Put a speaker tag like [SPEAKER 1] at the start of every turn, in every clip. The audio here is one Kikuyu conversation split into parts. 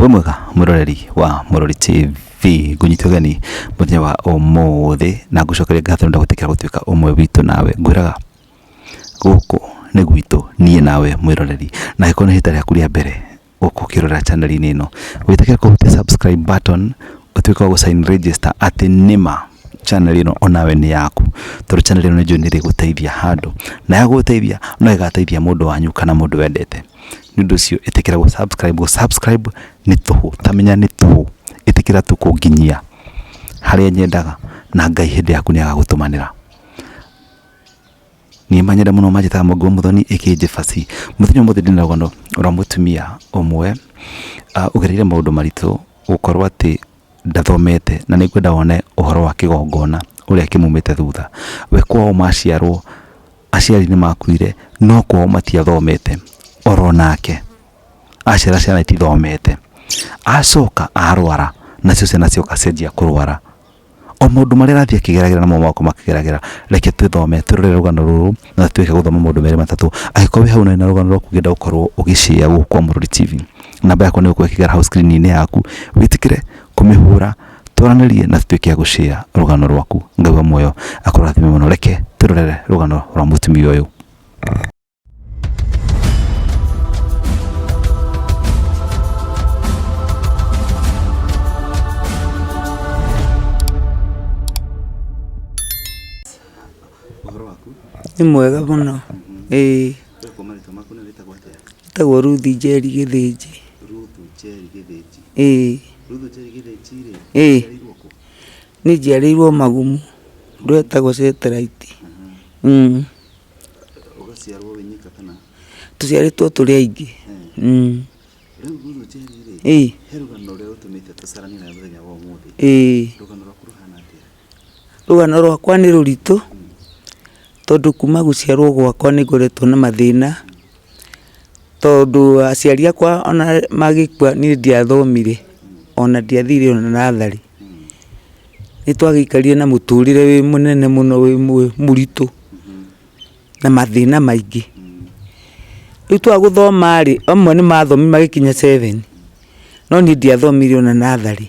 [SPEAKER 1] Wĩ mwega mwĩroreri wa Mũrori TV, ngũnyita ũgeni mũthenya wa ũmũthĩ na ngũcokerie ngatho nĩ ũndũ wa gwĩtĩkĩra gũtuĩka ũmwe witũ nawe. Ngwĩraga gũkũ nĩ gwitũ niĩ nawe mwĩroreri, na angĩkorwo nĩ rita rĩaku rĩa mbere gũkũ ũkĩrorera channel -inĩ ĩno, wĩtĩkĩre kũhutia subscribe button ũtuĩke wa gũ sign register atĩ nĩma channel ĩno onawe nĩ yaku, tondũ channel ĩno nĩ njũĩ nĩ ĩrĩgũteithia handũ, na yagũteithia no ĩgateithia mũndũ wanyu kana mũndũ wendete. Nĩ ũndũ ũcio ĩtĩkĩra gũ subscribe, gũ subscribe nĩ tũhũ, ta menya nĩ tũhũ, ĩtĩkĩra tu kũnginyia harĩa nyendaga na Ngai hĩndĩ yaku nĩ agagũtũmanĩra. Niĩ manyende mũno manjĩtaga Mũngĩ wa Mũthoni aka Jebasi. Mũthenya ũmũthĩ ndĩna rũgano rwa mũtumia ũmwe ũgereire maũndũ maritũ gũkorwo atĩ ndathomete na nĩ ngwenda wone ũhoro wa kĩgongona ũrĩa kĩmumĩte thutha. We kwao maciarwo aciari nĩ makuire no kwao matiathomete oro nake aciara ciana itithomete. Acoka arwara nacio ciana cioka cianjia kũrwara. O maũndũ marĩa arathiĩ akĩgeragĩra namo magoka makĩgeragĩra. Reke twĩthome twĩrorere rũgano rũrũ na tuĩke gũthoma maũndũ merĩ matatũ. Angĩkorwo wĩ hau na wĩna rũgano rwaku ũngĩenda gũkorwo ũgĩ share gũkũ kwa Mũrori TV, namba yakwa nĩ ũgũkorwo ĩkĩgera hau screen -inĩ yaku, wĩtĩkĩre kũmĩhũra twaranĩrie na tũtuĩke a gũ share rũgano rwaku. Ngai wa muoyo akũrathime mũno. Reke twĩrorere rũgano rwa mũtumia ũyũ.
[SPEAKER 2] Nĩ mwega mũno, ĩĩ. Njĩtagwo Ruth Njeri Gĩthĩnji. Ĩĩ. Ĩĩ. Niĩ njiarĩirwo Magumu, handũ hetagwo satellite.
[SPEAKER 1] Ũgaciarwo wĩ nyika kana?
[SPEAKER 2] Tũciarĩtwo tũrĩ aingĩ.
[SPEAKER 1] Rĩu Lulu Njeri rĩ, he rũgano rũrĩa rũtũmĩte tũcaranie nawe mũthenya wa ũmũthĩ. Rũgano rwaku rũhana atĩa?
[SPEAKER 2] Rũgano rwakwa nĩ rũritũ, tondũ kuma gũciarwo gwakwa nĩ ngoretwo na mathĩna, tondũ aciari akwa ona magĩkua niĩ ndiathomire, ona ndiathire ona natharĩ. Nĩ twagĩikarire na mũtũrĩre wĩ mũnene mũno wĩ mũritũ, na mathĩna maingĩ. Rĩu twaga gũthoma rĩ, amwe nĩ mathomire magĩkinya seven, no niĩ ndiathomire ona natharĩ.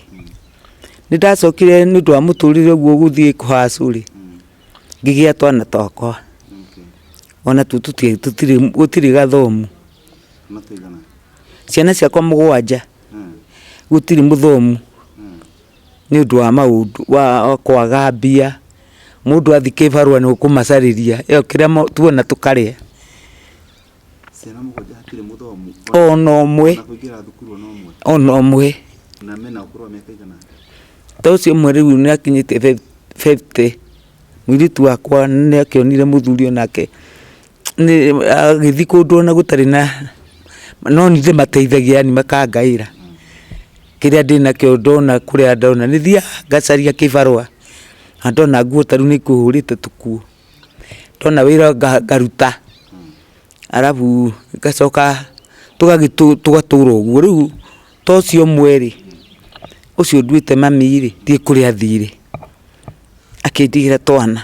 [SPEAKER 2] Nĩ ndacokire nĩ ũndũ wa mũtũrĩre ũguo gũthiĩ kũ hustle rĩ, ngĩgĩa twana twakwa, ona tuo tũtirĩ gũtirĩ gathomu. Ciana ciakwa mũgwanja, gũtirĩ mũthomu. Nĩ ũndũ wa maũndũ wa kwaga mbia, mũndũ athiĩ kĩbarũa nĩ ũkũmacarĩria ĩyo kĩrĩa tuona tũkarĩa.
[SPEAKER 1] Ciana mũgwanja hatirĩ mũthomu?
[SPEAKER 2] Ona ũmwe.
[SPEAKER 1] Ona kũingĩra thukuru ona ũmwe?
[SPEAKER 2] Ona ũmwe.
[SPEAKER 1] Na mena ũkũrũ wa mĩaka ĩigana?
[SPEAKER 2] Ta ũcio ũmwe rĩu nĩ akinyĩtie 50, mũirĩtu wakwa nĩ akĩonire mũthuri onake agĩthiĩ kũndũ ona gũtarĩ na, no niĩ ndĩmateithagia yaani makangaĩra. Kĩrĩa ndĩnakĩo ndona kũrĩa ndona, nĩ thiaga ngacaria kĩbarũa, na ndona nguo ta rĩu nĩ ngũhũrĩte tũkuo, ndona wĩra ngaruta, arabu ngacoka tũgatũra ũguo. Rĩu ta ũcio ũmwe rĩ, ũcio nduĩte mami rĩ, ndiũĩ kũrĩa athire, akĩndigĩra twana.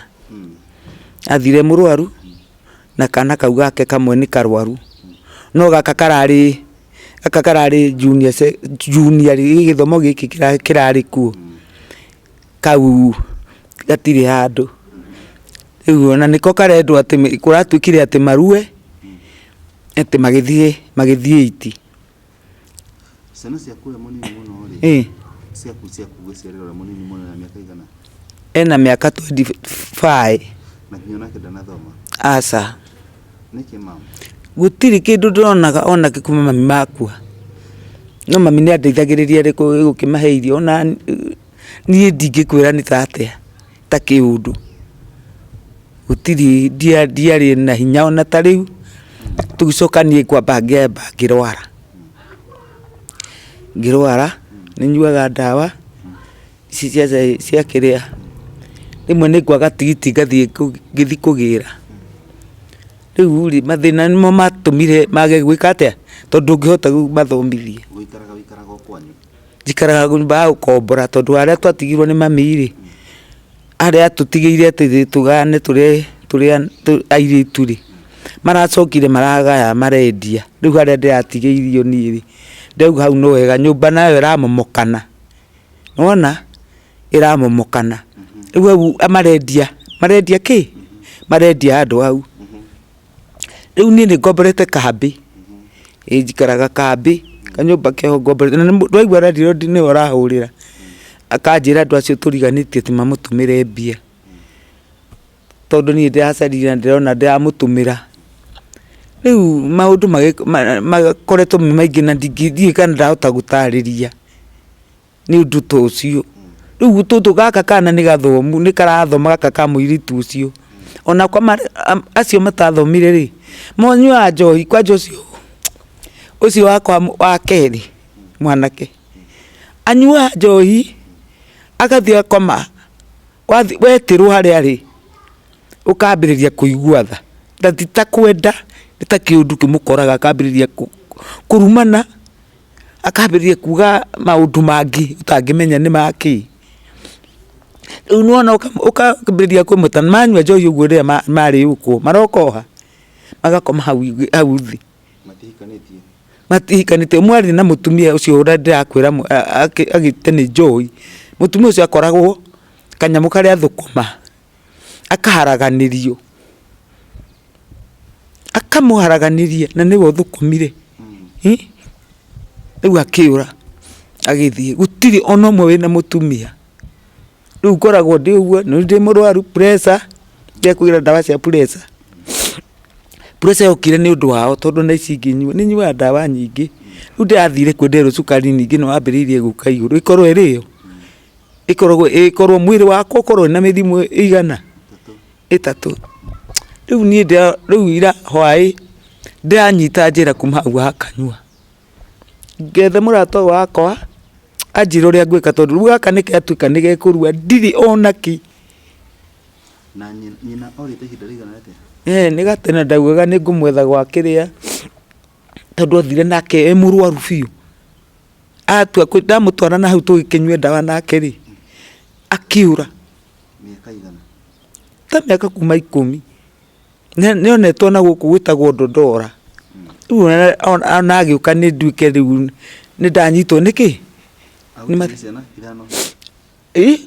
[SPEAKER 2] Athire e mũrwaru, na kana kau gake kamwe nĩ karwaru, no gaka kararĩ gaka kararĩ junior junior rĩ, gĩthomo gĩkĩ kĩrarĩ kuo, kau gatirĩ handũ. Rĩu ona nĩko karendwo atĩ kũratuĩkire atĩ marue, atĩ magĩthiĩ magĩthiĩ eight.
[SPEAKER 1] Ciana ciaku ũrĩa mũnini mũno rĩ, ciaku ciaku gũciarĩra ũrĩa mũnini mũno ena mĩaka ĩigana?
[SPEAKER 2] Ena mĩaka 25.
[SPEAKER 1] Na nginya onake ndanathoma?
[SPEAKER 2] Aca.
[SPEAKER 1] Nĩkĩ ma'am?
[SPEAKER 2] Gũtirĩ kĩndũ ndĩronaga onakĩ kuma mami makua. No mami nĩ andeithagĩrĩria gũkĩmahe irio ona niĩ ndingĩkwĩra nĩ ta atĩa, ta kĩũndũ. Gũtirĩ ndiarĩ na hinya ona ta rĩu, tũgĩcoka niĩ ngwamba ngĩamba ngĩrwara. Ngĩrwara, nĩ nyuaga ndawa ici cia kĩrĩa, rĩmwe nĩ ngwaga tigiti ngathiĩ ngĩthiĩ kũgĩra. Rĩu rĩ, mathĩna nĩmo matũmire mage gwĩka atĩa, tondũ ndũngĩhota kũmathomithia.
[SPEAKER 1] Gũikaraga ũikaraga o kwanyu?
[SPEAKER 2] Njikaraga nyũmba ya gũkombora tondũ harĩa twatigirwo nĩ mami rĩ, harĩa atũtigĩire atĩ tũgayane tũrĩ airĩtu rĩ, maracokire maragaya marendia, rĩu harĩa ndĩratigĩirio niĩ rĩ, Ndauga hau no wega, nyũmba nayo ĩramomokana, nĩwona ĩramomokana. Rĩu hau marendia, marendia kĩ? Marendia handũ hau. Rĩu niĩ nĩ ngomborete kambĩ, ĩĩ njikaraga kambĩ, kanyũmba keho ngomborete, na ndwaigua landlord nĩwe ũrahũrĩra, akanjĩra andũ acio tũriganĩtie atĩ mamũtũmĩre mbia. Tondũ niĩ ndĩracarire na ndĩrona ndĩramũtũmĩra. Rĩu maũndũ makoretwo me maingĩ na ndiũĩ kana ndahota gũtarĩria nĩ ũndũ ta ũcio. Rĩu tũtũ gaka kana nĩ gathomu nĩ karathoma gaka ka mũirĩtu ũcio. Onakwa acio matathomire rĩ, manyuaga njohi kwanja ũcio ũcio wakwa wa kerĩ mwanake, anyuaga njohi agathiĩ agakoma. Wathiĩ wetĩrwo harĩa arĩ, ũkambĩrĩria kũigua tha, na ti ta kwenda, nĩ ta kĩũndũ kĩmũkoraga akambĩrĩria kũrumana, akambĩrĩria kuga maũndũ mangĩ ũtangĩmenya nĩ ma kĩ. Rĩu nĩ wona ũkambĩrĩria kũmwĩta, manyua njohi ũguo rĩrĩa marĩũkwo, maroka o ha? Magakoma hau thĩ.
[SPEAKER 1] Matihikanĩtie?
[SPEAKER 2] Matihikanĩtie, ũmwe arĩ na mũtumia ũcio ũrĩa ndĩrakwĩra agĩte nĩ njohi, mũtumia ũcio akoragwo kanyamũ karĩa athũkũma akaharaganĩrio, akamũharaganĩria na nĩwe ũthũkũmire, rĩu akĩũra agĩthiĩ, gũtirĩ ona ũmwe wĩna mũtumia. Rĩu ngoragwo ndĩ ũguo, nĩ ndĩ mũrwaru pressure, ngekũgĩra ndawa cia pressure. Pressure yokire nĩ ũndũ wao tondũ ona ici ingĩ nĩ nyuaga ndawa nyingĩ. Rĩu ndĩrathire kuo nderwo cukari ningĩ nĩ wambĩrĩirie gũka igũrũ, ĩkorwo ĩrĩ yo? Ĩkoragwo ĩkorwo mwĩrĩ wakwa ũkorwo wĩna mĩrimũ ĩigana? Ĩtatũ. Rĩu niĩ rĩu ira hwaĩ ndĩranyita njĩra kuma hau ha kanyua. Ngethe mũrata ũyũ wakwa anjĩre ũrĩa ngwĩka tondũ rĩu gaka nĩ gatuĩka nĩ gekũrua ndirĩ ona kĩ.
[SPEAKER 1] Na nyina orĩte ihinda rĩigana atĩa?
[SPEAKER 2] Ĩĩ nĩ gatene ndaugaga nĩ ngũmwetha gwa kĩrĩa tondũ athire nake e mũrwaru biũ. Atua ndamũtwara na hau tũgĩkĩnyue ndawa nake rĩ, akĩũra.
[SPEAKER 1] Mĩaka igana?
[SPEAKER 2] Ta mĩaka kuma ikũmi. Nĩonetwo na gũkũ gwĩtagwo Ndondora, rĩu ona agĩũka nĩ nduĩke rĩu nĩ ndanyitwo nĩ kĩ? Ĩ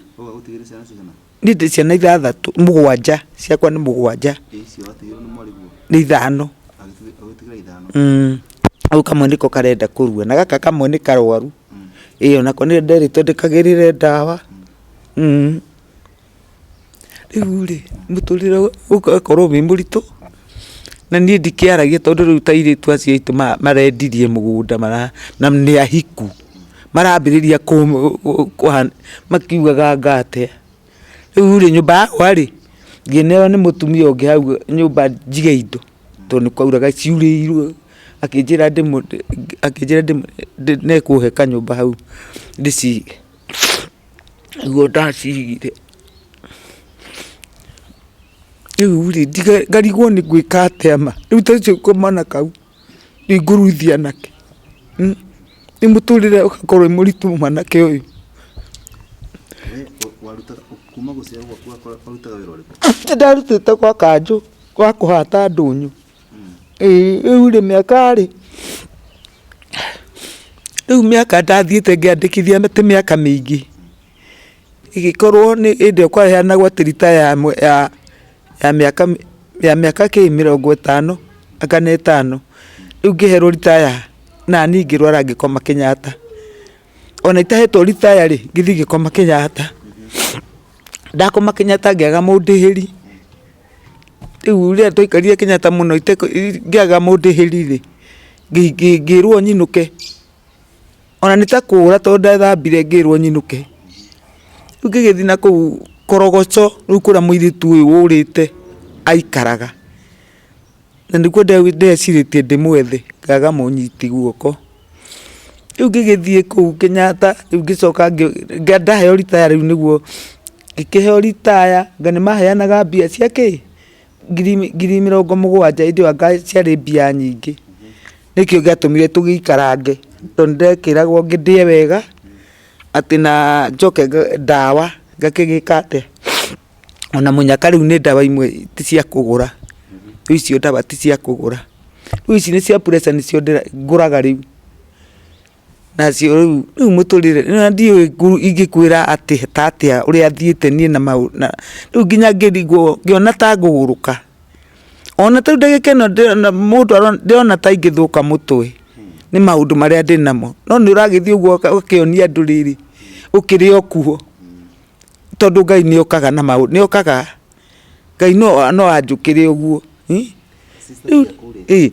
[SPEAKER 2] niĩ ndĩ ciana ithathatũ, mũgwanja, ciakwa nĩ mũgwanja, nĩ ithano, kau kamwe nĩko karenda kũrua na gaka kamwe nĩ karwaru, ĩ onako nĩ nderĩtwo ndĩkagĩrĩre ndawa. Rĩu rĩ, mũtũrĩre ũgakorwo wĩ mũritũ, na niĩ ndikĩaragia tondũ rĩu ta airĩtu acio aitũ marendirie mũgũnda na nĩ ahiku, marambĩrĩria makiugaga anga atĩa. Rĩu rĩ, nyũmba yakwa rĩ, ngĩneo nĩ mũtumia ũngĩ hau nyũmba njige indo, tondũ nĩ kwauraga ciurĩirwo, akĩnjĩra nĩ ekũhe kanyũmba hau ndĩcige. Nĩguo ndacigire. Rĩu rĩ, ngarigwo nĩ ngwĩka atĩa ma, rĩu ta ũcio kamwana kau ngũruithia nakĩ? Rĩu mũtũrĩre ũgakorwo wĩ mũritũ mwanake ũyũ. Ndarutĩte gwa kanjũ gwa kũhata ndũnyũ. Ĩĩ rĩu rĩ mĩaka rĩ, rĩu mĩaka ndathiĩte ngĩandĩkithia ti mĩaka mĩingĩ, ĩgĩkorwo nĩ hĩndĩ ĩyo kwaheanagwo atĩ retire ya mĩaka ya mĩaka kĩ mĩrongo ĩtano anga nĩ ĩtano, rĩu ngĩherwo retire naniĩ ngĩrwara ngĩkoma Kenyatta. Ona itahetwo retire rĩ, ngĩthiĩ ngĩkoma Kenyatta. Ndakoma Kenyatta ngĩaga mũndĩhĩri. Rĩu rĩrĩa twaikarire Kenyatta mũno ngĩaga mũndĩhĩri rĩ, ngĩrwo nyinũke, ona nĩ ta kũũra tondũ ndethambire ngĩrwo nyinũke. Rĩu ngĩgĩthiĩ nakũu Korogocho rĩu kũrĩa mũirĩtu ũyũ ũrĩte aikaraga, na nĩkuo ndecirĩtie ndĩmwethe ngaga mũnyiti guoko. Rĩu ngĩgĩthiĩ kũu Kenyatta, rĩu ngĩcoka ndaheo retire rĩu nĩguo, ngĩkĩheo retire, anga nĩ maheanaga mbia cia kĩ? Ngiri mĩrongo mũgwanja hĩndĩ ĩyo anga ciarĩ mbia nyingĩ. Nĩkĩo gĩatũmire tũgĩikarange tondũ nĩndekĩragwo ndĩe wega, atĩ na njoke ndawa ngakĩgĩka atĩa. Ona mũnyaka rĩu nĩ ndawa imwe ti cia kũgũra, rĩu icio ndawa ti cia kũgũra. Rĩu ici nĩ cia pressure nĩcio ngũraga rĩu. Nacio rĩu rĩu mũtũrĩre na ndiũĩ ingĩkwĩra atĩ ta atĩa ũrĩa thiĩte niĩ na maũ na rĩu nginya ngĩrigwo ngĩona ta ngũgũrũka. Ona ta rĩu ndagĩka ĩno ndĩrona mũndũ ndĩrona ta ingĩthũka mũtwe nĩ maũndũ marĩa ndĩnamo. No nĩ ũragĩthiĩ ũguo ũgakĩonia andũ rĩrĩ, ũkĩrĩ o kuo. Tondũ Ngai nĩ okaga na maũndũ, nĩ okaga. Ngai no anjũkĩre ũguo.
[SPEAKER 1] Rĩu
[SPEAKER 2] ĩ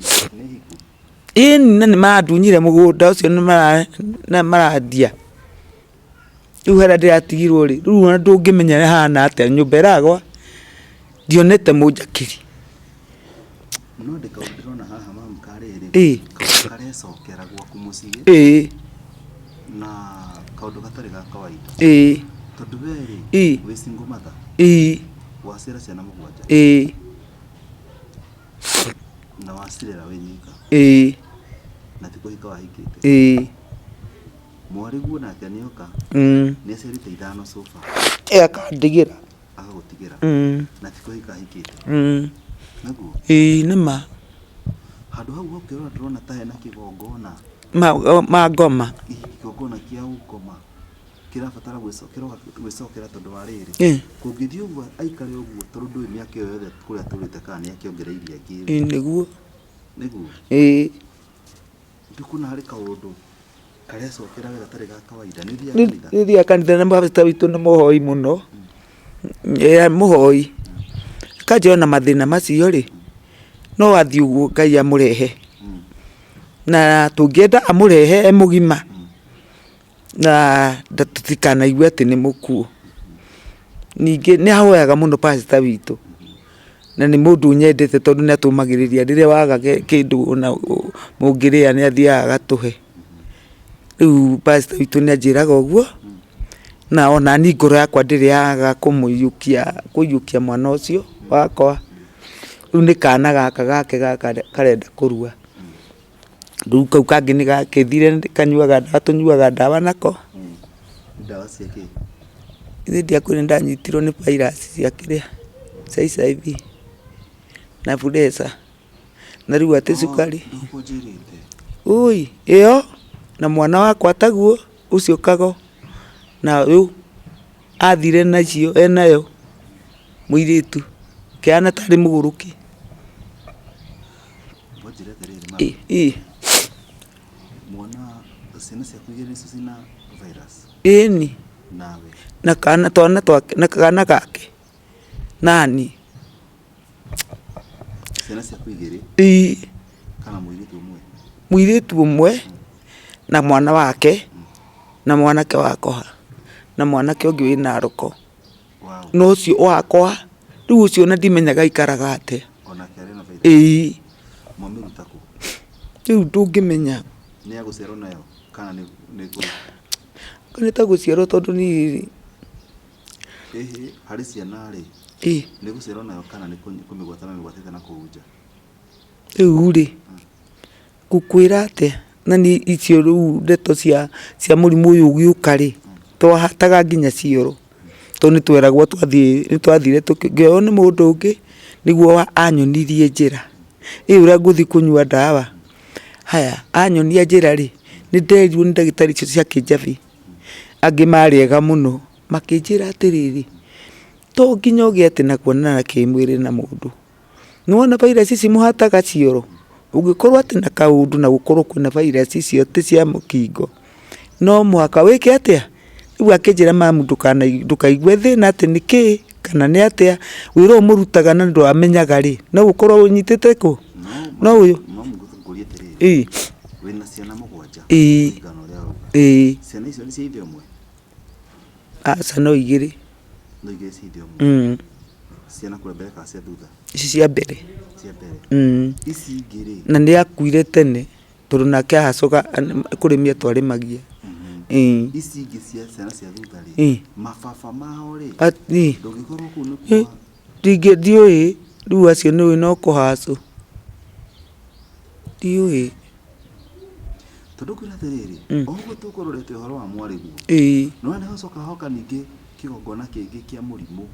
[SPEAKER 2] ĩni na nĩ marandunyire mũgũnda ũcio nĩ marandia. Rĩu harĩa ndĩratigirwo rĩ, rĩu ona ndũngĩmenya hahana atĩa, nyũmba ĩragwa, ndionete mũnjakĩri.
[SPEAKER 1] No ndĩ kaũndũ ndĩrona haha mamu ka rĩrĩ,
[SPEAKER 2] Ĩĩ.
[SPEAKER 1] kaũndũ karecokera gwaku mũciĩ
[SPEAKER 2] Ĩĩ.
[SPEAKER 1] na kaũndũ gatarĩ ga kawaida.
[SPEAKER 2] Ĩĩ.
[SPEAKER 1] Tondũ we rĩ,
[SPEAKER 2] Ĩĩ.
[SPEAKER 1] wĩ single mother,
[SPEAKER 2] Ĩĩ.
[SPEAKER 1] waciara ciana mũgwanja
[SPEAKER 2] Ĩĩ.
[SPEAKER 1] na wacirera wĩ nyika
[SPEAKER 2] Ĩĩ.
[SPEAKER 1] na ti kũhika wahikĩte.
[SPEAKER 2] Ĩĩ.
[SPEAKER 1] Mwarĩguo nake nĩoka
[SPEAKER 2] Mm.
[SPEAKER 1] nĩaciarĩte ithano so far
[SPEAKER 2] Ĩ akandigĩra.
[SPEAKER 1] agagũtigĩra
[SPEAKER 2] Mm.
[SPEAKER 1] na ti kũhika ahikĩte.
[SPEAKER 2] Mm.
[SPEAKER 1] Nĩguo
[SPEAKER 2] Ĩĩ nĩ ma.
[SPEAKER 1] handũ hau ũkĩrora ndũrona ta hena kĩgongona
[SPEAKER 2] Ma, ma ngoma.
[SPEAKER 1] Kĩgongona kĩa ũngoma kĩrabatara kĩroka gwĩcokera tondũ wa rĩrĩ
[SPEAKER 2] Ĩ.
[SPEAKER 1] kũngĩthiĩ ũguo aikare ũguo tondũ ndũĩ mĩaka ĩyo yothe kũrĩa atũrĩte kana nĩ akĩongereirie angĩ
[SPEAKER 2] Ĩ nĩguo.
[SPEAKER 1] Nĩguo.
[SPEAKER 2] Ĩĩ.
[SPEAKER 1] Ndikuona harĩ kaũndũ karecokera wega gatarĩ ga kawaida. Nĩ ũthiaga kanitha?
[SPEAKER 2] Nĩ thiaga kanitha na pastor witũ nĩ mũhoi mũno. Ĩ mũhoi. Akanjĩra ona mathĩna macio rĩ, no athiĩ ũguo Ngai amũrehe. Na tũngĩenda amũrehe e mũgima, na tũtikanaigue atĩ nĩ mũkuũ. Ningĩ nĩ ahoyaga mũno pastor witũ, na nĩ mũndũ nyendete tondũ nĩ atũmagĩrĩria rĩrĩa waga kĩndũ ona mũngĩrĩa nĩ athiaga agatũhe. Rĩu pastor witũ nĩ anjĩraga ũguo, na ona niĩ ngoro yakwa ndĩrĩ yaga kũmũiyũkia kũiyũkia mwana ũcio wakwa. Rĩu nĩ kana gaka gake gaka karenda kũrua. Rĩu kau kangĩ nĩ gakĩthire kanyuaga ndawa tũnyuaga ndawa nako.
[SPEAKER 1] Ndawa cia kĩ?
[SPEAKER 2] Githĩ ndiakwĩrire nĩ ndanyitirwo nĩ virus cia kĩrĩa, cia HIV na pressure na rĩu atĩ cukari.
[SPEAKER 1] Ndũkũnjĩrĩte.
[SPEAKER 2] Ũi ĩyo na mwana wakwa taguo ũcio kago na ũyũ athire nacio enayo mũirĩtu akĩhana tarĩ mũgũrũki.
[SPEAKER 1] Wanjĩra atĩrĩrĩ mama.
[SPEAKER 2] Ĩ.
[SPEAKER 1] Mwana ciana ciaku igĩrĩ nĩcio ciĩna virus?
[SPEAKER 2] Ĩni.
[SPEAKER 1] Nawe?
[SPEAKER 2] Na kana twana twake na kana gake nani.
[SPEAKER 1] Ciana ciaku igĩrĩ?
[SPEAKER 2] Ĩĩ.
[SPEAKER 1] Kana mũirĩtu ũmwe?
[SPEAKER 2] Mũirĩtu ũmwe na mwana wake na mwanake wakwa na mwanake ũngĩ wĩ Naroko. Na ũcio wakwa rĩu ũcio ona ndimenyaga aikaraga atĩa.
[SPEAKER 1] Onake arĩ na virus?
[SPEAKER 2] Ĩĩ.
[SPEAKER 1] Mwamĩruta kũ?
[SPEAKER 2] Rĩu ndũngĩmenya.
[SPEAKER 1] Nĩ ya gũciarwo nayo kana nĩ
[SPEAKER 2] Nĩ ta gũciarwo tondũ niĩ
[SPEAKER 1] Ĩhĩ, harĩ ciana rĩ,
[SPEAKER 2] Ĩ.
[SPEAKER 1] nĩ gũciarwo nayo kana nĩ kũmĩgwata mamĩgwatĩte na kũu nja?
[SPEAKER 2] Rĩu rĩ, ngũkwĩra atĩa, na niĩ icio rĩu ndeto cia cia mũrimũ ũyũ ũgĩũka rĩ, twahataga nginya cioro, tondũ nĩ tweragwo twathiĩ nĩ twathire ngĩoywo nĩ mũndũ ũngĩ, nĩguo anyonirie njĩra, ĩ ũrĩa ngũthiĩ kũnyua ndawa, haya anyonia njĩra rĩ, nĩ nderirwo nĩ ndagĩtarĩ icio cia kĩnjabi, angĩ marĩ ega mũno. Makĩnjĩra atĩrĩrĩ, to nginya ũgĩe atĩ na kuonana kĩmwĩrĩ na mũndũ, nĩ wona virus ici mũhataga cioro, ũngĩkorwo atĩ na kaũndũ na gũkorwo kwĩna virus icio atĩ cia mũkingo, no mũhaka wĩke atĩa? Rĩu akĩnjĩra mamu ndũkaigue thĩna atĩ nĩ kĩ kana nĩ atĩa, wĩra ũyũ mũrutaga na ndwamenyaga rĩ, no ũkorwo ũnyitĩte kũ? No ũyũ.
[SPEAKER 1] No ngũrie atĩrĩrĩ,
[SPEAKER 2] Ĩĩ.
[SPEAKER 1] wĩna ciana mũgwanja
[SPEAKER 2] Ĩĩ.
[SPEAKER 1] kũringana na ũrĩa ũrauga.
[SPEAKER 2] Ĩĩ.
[SPEAKER 1] Ciana icio nĩ cia ithe ũmwe?
[SPEAKER 2] Aca no igĩrĩ.
[SPEAKER 1] No igĩrĩ cia ithe ũmwe?
[SPEAKER 2] Mm.
[SPEAKER 1] Ciana kũrĩa mbere kana cia thutha?
[SPEAKER 2] Ici cia mbere.
[SPEAKER 1] Cia mbere.
[SPEAKER 2] Mm.
[SPEAKER 1] Ici ingĩ rĩ?
[SPEAKER 2] Na nĩ akuire tene tondũ nake ahacoka kũrĩmia twarĩmagia. Ĩĩ.
[SPEAKER 1] Ici ingĩ cia ciana cia thutha rĩ?
[SPEAKER 2] Ĩĩ.
[SPEAKER 1] Mababa mao rĩ?
[SPEAKER 2] Ĩĩ.
[SPEAKER 1] Ndũngĩkorwo kũu nĩ kuo.
[SPEAKER 2] Ndiũĩ rĩu acio nĩũĩ no kũhacwo. Ndiũĩ.
[SPEAKER 1] Tondũ kwĩra atĩrĩrĩ, o ũguo tũkũrorete ũhoro wa mwarĩguo,
[SPEAKER 2] Ĩĩ.
[SPEAKER 1] nĩwona nĩ hacoka hoka ningĩ kĩgongona kĩngĩ kĩa mũrimũ.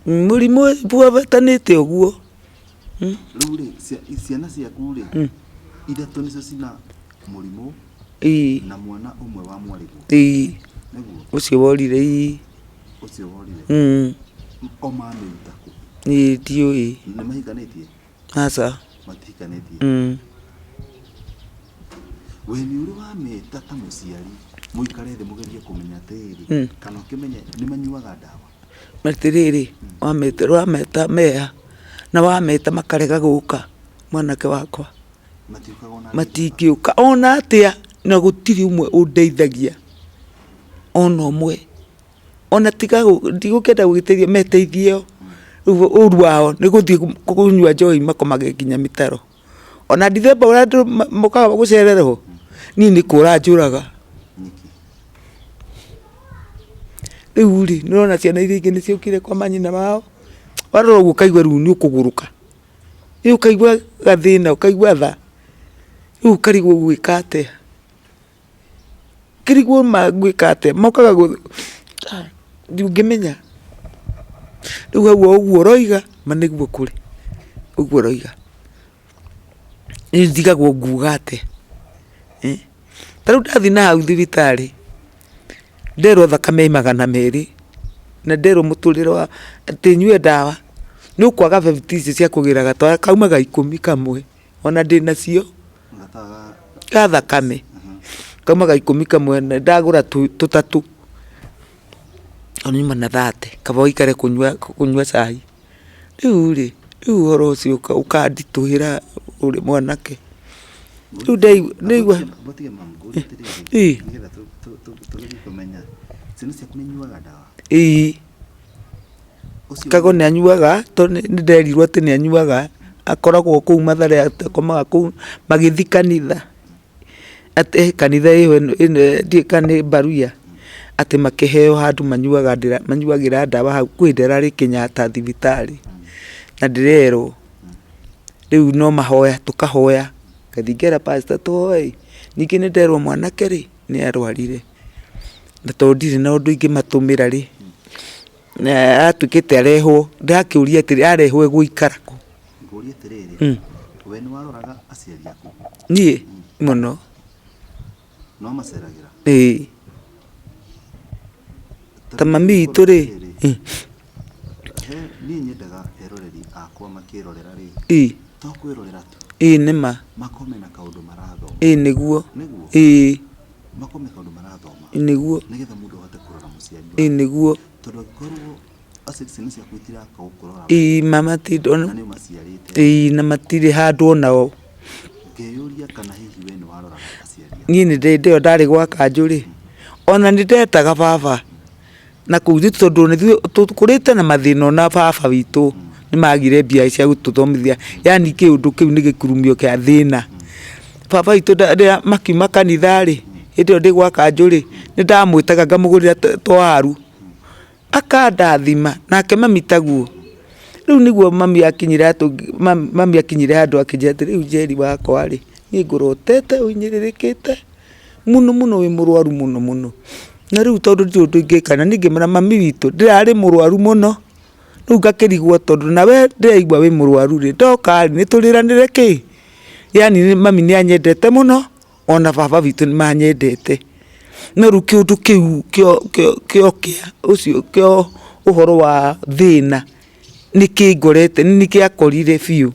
[SPEAKER 2] Mũrimũ buabatanĩte ũguo.
[SPEAKER 1] Rĩu rĩ, ciana ciaku rĩ, ithatũ nĩcio cina mũrimũ.
[SPEAKER 2] Ĩĩ.
[SPEAKER 1] Na mwana ũmwe wa mwarĩguo.
[SPEAKER 2] Ĩĩ.
[SPEAKER 1] Nĩguo?
[SPEAKER 2] Ũcio worire ĩĩ.
[SPEAKER 1] Ũcio worire. O mamĩruta kũ?
[SPEAKER 2] Niĩ ndiũĩ.
[SPEAKER 1] Nĩ mahikanĩtie?
[SPEAKER 2] Aca.
[SPEAKER 1] Matihikanĩtie? We nĩ ũrĩ wameta ta mũciari mũikare thĩ mũgerie kũmenya atĩrĩrĩ, kana ũkĩmenye nĩ manyuaga ndawa?
[SPEAKER 2] Atĩrĩrĩ, wameta wameta mea, na wameta makarega gũka, mwanake wakwa. Matingĩũka ona atĩa, na gũtirĩ ũmwe ũndeithagia, ona ũmwe. Ona tiga ndigũkĩenda gũgĩteithio meteithie o. Rĩu ũru wao nĩ gũthiĩ kũnyua njohi makomage nginya mĩtaro. Ona Ndithemba ũrĩa andũ mokaga gũcererwo, niĩ nĩ kũra njũraga. Rĩu rĩ, nĩ ũrona ciana iria ingĩ nĩ ciũkire kwa manyina mao, warora ũguo ũkaigua rĩu nĩ ũkũgũrũka. Rĩu ũkaigua gathĩna, ũkaigua tha, rĩu ũkarigwo ũgwĩka atĩa. Ũkarigwo ma ngwĩka atĩa, mokaga ndũngĩmenya. Rĩu hau o ũguo ũroiga, ma nĩguo kũrĩ, ũguo ũroiga. Niĩ ndigagwo nguga atĩa. Ta rĩu ndathiĩ na hau thibitarĩ, nderwo thakame ĩ magana merĩ, na nderwo mũtũrĩre wa atĩ nyue ndawa, nĩ ũkwaga bebiti icio cia kũgĩra gatara kaumaga ikũmi kamwe, ona ndĩnacio, ga thakame, kaumaga ikũmi kamwe na ndagũra tũtatũ, nyuma na thate, kaba ũikare kũnyua cai. Rĩu rĩ, rĩu ũhoro ũcio ũkanditũhĩra ũrĩ mwanake. Rĩu ndaigua ĩĩ. Ĩĩ. Kago nĩ anyuaga tondũ nĩ nderirwo atĩ nĩ anyuaga, akoragwo kũu Mathare akomaga kũu magĩthiĩ kanitha. Atĩ kanitha ĩyo ndiũĩ kana nĩ Mbaruya, atĩ makĩheo handũ manyuaga manyuagĩra ndawa hau, kwĩ hĩndĩ ĩrarĩ Kenyatta thibitarĩ, na ndĩrerwo, rĩu no mahoya tũkahoya, ngathiĩ ngera pastor tũhoe ĩ, ningĩ nĩ nderwo mwanake rĩ, nĩ arwarire, na tondũ ndirĩ na ũndũ ingĩmatũmĩra rĩ, atuĩkĩte arehwo, ndĩrakĩũria atĩrĩ arehwo egũikara kũ?
[SPEAKER 1] Ngũrie atĩrĩrĩ, we nĩ waroraga aciari aku?
[SPEAKER 2] Niĩ? Mũno.
[SPEAKER 1] Nĩ wamaceragĩra?
[SPEAKER 2] Ĩĩ. Ta mami witũ rĩ.
[SPEAKER 1] Niĩ nyendaga eroreri akwa makĩrorera rĩ, to kwĩrorera tu.
[SPEAKER 2] Ĩĩ nĩ ma.
[SPEAKER 1] Makorwo mena kaũndũ marathoma.
[SPEAKER 2] Ĩĩ nĩguo.
[SPEAKER 1] Nĩguo?
[SPEAKER 2] Ĩĩ.
[SPEAKER 1] Makorwo me kaũndũ marathoma.
[SPEAKER 2] Nĩguo.
[SPEAKER 1] Nĩgetha mũndũ ahote kũrora mũciari
[SPEAKER 2] wake. Ĩĩ nĩguo.
[SPEAKER 1] Tondũ angĩkorwo
[SPEAKER 2] Ĩĩ ma ĩĩ na matirĩ handũ onao. Niĩ nĩ hĩndĩ ĩyo ndarĩ gwa kanjũ rĩ, ona nĩ ndetaga baba na kũu tondũ ithuĩ tũkũrĩte na mathĩna ona baba witũ nĩ magire mbia cia gũtũthomithia yaani kĩũndũ kĩu nĩ gĩkurumio kĩa thĩna. Baba witũ rĩrĩa makiuma kanitha rĩ, hĩndĩ ĩyo ndĩ gwa kanjũ rĩ, nĩ ndamwĩtaga ngamũgũrĩra tũwaru. Akandathima, nake mami taguo. Rĩu nĩguo mami akinyire mami akinyire handũ akĩnjĩra atĩrĩ, rĩu Njeri wakwa rĩ, niĩ ngũrotete ũhinyĩrĩrĩkĩte mũno mũno wĩ mũrwaru mũno mũno. Na rĩu tondũ ndirĩ ũndũ ingĩka, na niĩ ngĩmwĩra mami witũ ndĩrarĩ mũrwaru mũno, rĩu ngakĩrigwo tondũ nawe ndĩraigua wĩ mũrwaru rĩ, ndoka rĩ, nĩtũrĩranĩre kĩ? Yaani mami nĩ anyendete mũno. Ona baba witũ nĩ manyendete, no rĩu kĩũndũ kĩu kĩa ũkĩa ũcio kĩa ũhoro wa thĩna nĩ kĩngorete nĩ kĩakorire biũ.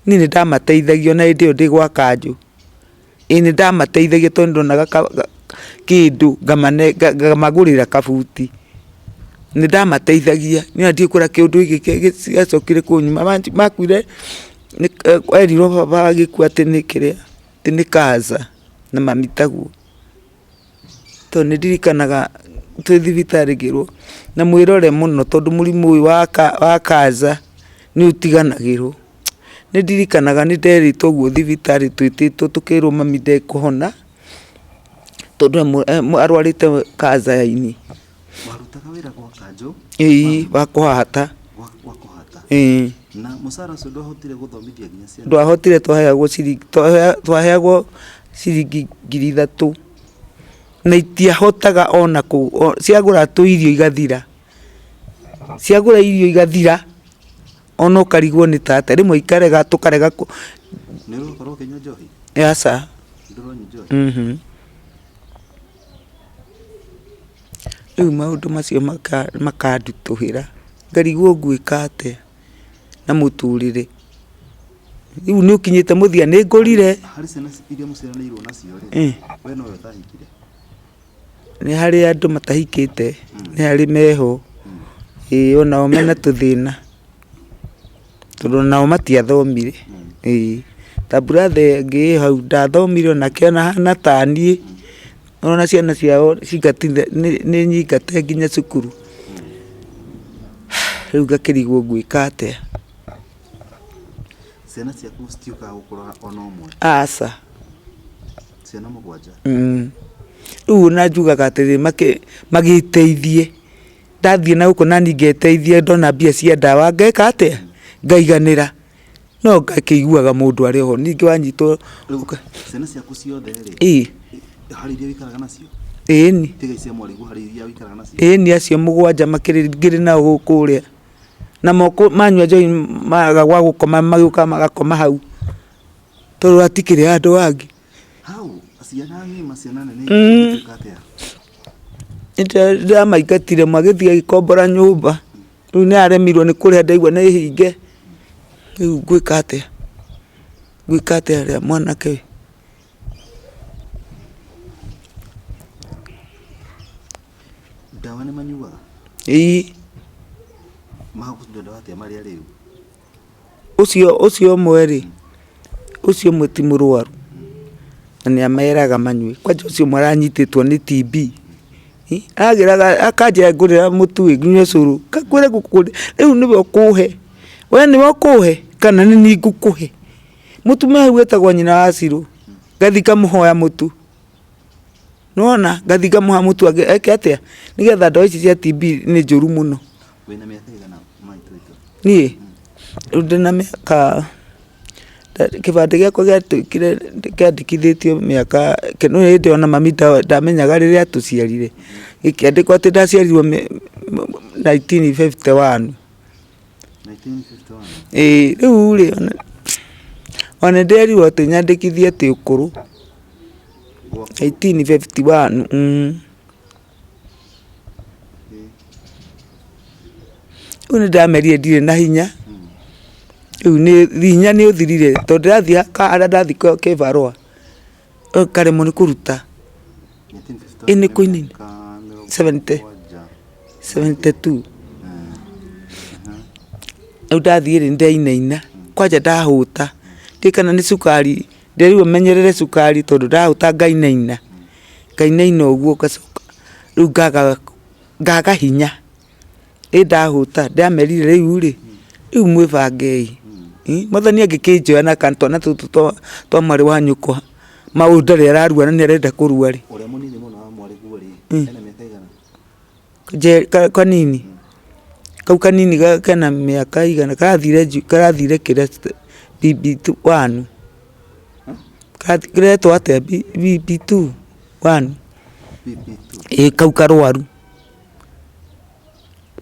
[SPEAKER 2] Niĩ nĩ ndamateithagia ona hĩndĩ ĩyo ndĩ gwa kanjũ, ĩĩ nĩ ndamateithagia tondũ nĩ ndonaga kĩndũ ngamagũrĩra kabuti. Nĩ ndamateithagia niĩ ona ndiũĩ kũrĩa kĩũndũ gĩkĩ gĩacokire kũnyuma, makuire erirwo baba agĩkua atĩ nĩ kĩrĩa. Atĩ nĩ cancer na mami taguo. Tondũ nĩ ndirikanaga twĩ thibitarĩ ngĩrwo na mwĩrore mũno tondũ mũrimũ ũyũ wa cancer nĩ ũtiganagĩrwo. Nĩ ndirikanaga nĩ nderĩtwo ũguo thibitarĩ twĩtĩtwo tũkĩrwo mami ndekũhona tondũ arwarĩte cancer ya ini.
[SPEAKER 1] Warutaga wĩra gwa kanjũ?
[SPEAKER 2] Ĩĩ wa kũhata.
[SPEAKER 1] Gwa kũhata.
[SPEAKER 2] Ĩĩ.
[SPEAKER 1] Na mũcara ũcio ndwahotire gũthomithia nginya ciana?
[SPEAKER 2] Ndwahotire twaheagwo ciringi twaheagwo ciringi 3000 na itiahotaga ona kũ ciagũra tũirio igathira. Ciagũra irio igathira ona ũkarigwo nĩ ta atĩa rĩmwe ikarega tũkarega.
[SPEAKER 1] Nĩ ũrakorwo ũkĩnyua njohi?
[SPEAKER 2] Aca.
[SPEAKER 1] Ndũranyua njohi?
[SPEAKER 2] Rĩu maũndũ macio makanditũhĩra, ngarigwo ngwĩka atĩa na mũtũrĩre. Rĩu nĩ ũkinyĩte mũthia, nĩ ngũrire.
[SPEAKER 1] Harĩ ciana iria mũciaranĩirwo nacio rĩ, we nowe ũtahikire?
[SPEAKER 2] Nĩ harĩ andũ matahikĩte, nĩ harĩ meho, ĩĩ onao mena tũthĩna, tondũ onao matiathomire, ĩĩ. Ta brother ĩngĩ ĩ hau ndathomire onake ahana taniĩ, ona ciana ciao nĩ nyingate nginya cukuru, rĩu ngakĩrigwo ngwĩka atĩa.
[SPEAKER 1] Ciana ciaku citiũkaga gũkũrora ona ũmwe?
[SPEAKER 2] Aca.
[SPEAKER 1] Ciana mũgwanja?
[SPEAKER 2] Rĩu ona njugaga atĩrĩrĩ magĩteithie, ndathiĩ na gũkũ naniĩ ngeteithia ndona mbia cia ndawa ngeka atĩa? Ngaiganĩra. No ngakĩiguaga mũndũ arĩ oho, ningĩ wanyitwo.
[SPEAKER 1] Rĩu ciana ciaku ciothe rĩ,
[SPEAKER 2] Ĩĩ.
[SPEAKER 1] harĩ iria ũikaraga nacio?
[SPEAKER 2] Ĩĩni.
[SPEAKER 1] Tiga ici cia mwarĩguo harĩ iria ũikaraga nacio?
[SPEAKER 2] Ĩĩni acio mũgwanja makĩrĩ ngĩrĩ nao kũrĩa. Na moko manyua njohi maga gwa gũkoma magĩũkaga magakoma hau, tondũ hatikĩrĩ handũ hangĩ.
[SPEAKER 1] Hau ciana ng'ima ciana nene ingĩtuĩka atĩa?
[SPEAKER 2] Nĩndĩramaingatire magĩthiĩ agĩkombora nyũmba, rĩu nĩ aremirwo nĩ kũrĩha ndaigua nĩ hinge, rĩu ngwĩka atĩa? Ngwĩka atĩa mwanake ũyũ?
[SPEAKER 1] Ndawa nĩ manyuaga?
[SPEAKER 2] Ĩĩ.
[SPEAKER 1] Makũnyua ndawa atĩa marĩ arĩu?
[SPEAKER 2] Ũcio ũcio ũmwe rĩ, ũcio ũmwe ti mũrwaru, na nĩ ameraga manyue, kwanja ũcio ũmwe aranyitĩtwo nĩ TB, agĩraga akanjĩra ngũrĩra mũtu ĩ nyue cũrũ, ngakwĩra ngũkũrĩra, rĩu nĩwe ũkũhe, we nĩwe ũkũhe kana nĩ niĩ ngũkũhe? Mũtumia hau etagwo nyina wa Cirũ, ngathiĩ ngamũhoya mũtu. Nĩwona, ngathiĩ ngamũhe mũtu eke atĩa, nĩgetha ndawa ici cia TB nĩ njũru mũno.
[SPEAKER 1] Wĩna mĩaka ĩigana maitũ itũ?
[SPEAKER 2] Niĩ, rĩu ndĩna mĩaka, kĩbandĩ gĩakwa gĩatuĩkire kĩandĩkithĩtio mĩaka, nĩ hĩndĩ ona mami ndamenyaga rĩrĩa atũciarire, gĩkĩandĩkwo atĩ ndaciarirwo 1951.
[SPEAKER 1] 1951?
[SPEAKER 2] Ĩĩ, rĩu rĩ, ona nĩ ndĩrerirwo atĩ nyandĩkithie atĩ ũkũrũ. 1851 Rĩu nĩ ndamerire ndirĩ na hinya, rĩu hinya nĩ ũthirire tondũ ndĩrathiĩ harĩa ndathiĩ kĩbarũa ngaremwo nĩ kũruta. Ĩ nĩ kũinaina 72. Rĩu ndathiĩ rĩ, nĩ ndainaina kwanja ndahũta, ndiũĩ kana nĩ cukari. Nderirwo menyerere cukari tondũ ndahũta ngainaina, ngainaina ũguo ngacoka rĩu ngaga hinya, ĩ ndahũta ndamerire rĩu rĩ, rĩu mwĩbangei, Mwathani angĩkĩnjoya na twana tũtũ twa mwarĩ wa nyũkwa, maũndũ ndarĩ ararua na nĩ arenda kũrua rĩ.
[SPEAKER 1] Ũrĩa mũnini mũno wa mwarĩguo rĩ, ena mĩaka ĩigana?
[SPEAKER 2] Kanini, kau kanini kena mĩaka ĩigana, karathire kĩrĩa BB one, karetwo atĩa BB two one, ĩĩ kau karwaru,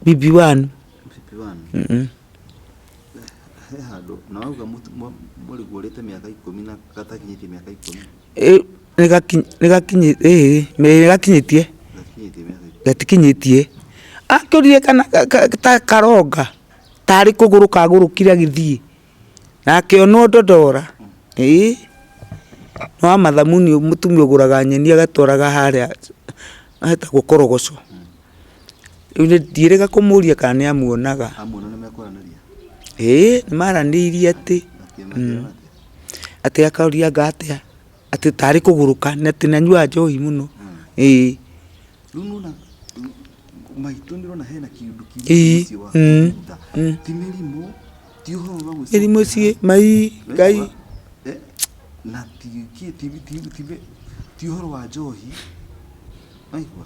[SPEAKER 2] BB one.
[SPEAKER 1] He handũ, na wauga mũrĩguo ũrĩte mĩaka ikũmi na gatakinyĩtie mĩaka ikũmi.
[SPEAKER 2] Nĩgakinyĩtie, gatikinyĩtie, akĩũrire kana ta karonga, tarĩ kũgũrũ kagũrũkire agĩthiĩ, na akĩonwo ndondora, ĩĩ, nĩ wa mathamuni mũtumia ũgũraga nyeni agatwaraga harĩa hetagwo korogocho, rĩu ndiĩrĩga kũmũria kana nĩ amuonaga, ĩĩ nĩ maranĩirie atĩ, atĩ akoria anga atĩa. Atĩ tarĩ kũgũrũka na atĩ nĩ anyuaga njohi mũno, ĩĩ.
[SPEAKER 1] Rĩu nĩwona maitũ nĩũrona hena kĩũndũ kĩingĩ
[SPEAKER 2] Ĩĩ,
[SPEAKER 1] mũciĩ waku thutha. Ti mĩrimũ, ti ũhoro wa gwĩcokera.
[SPEAKER 2] Mĩrimũ ciĩ, mai, Ngai.
[SPEAKER 1] Eh, na ti kĩ ti ti ti ti ũhoro wa njohi. Waigua?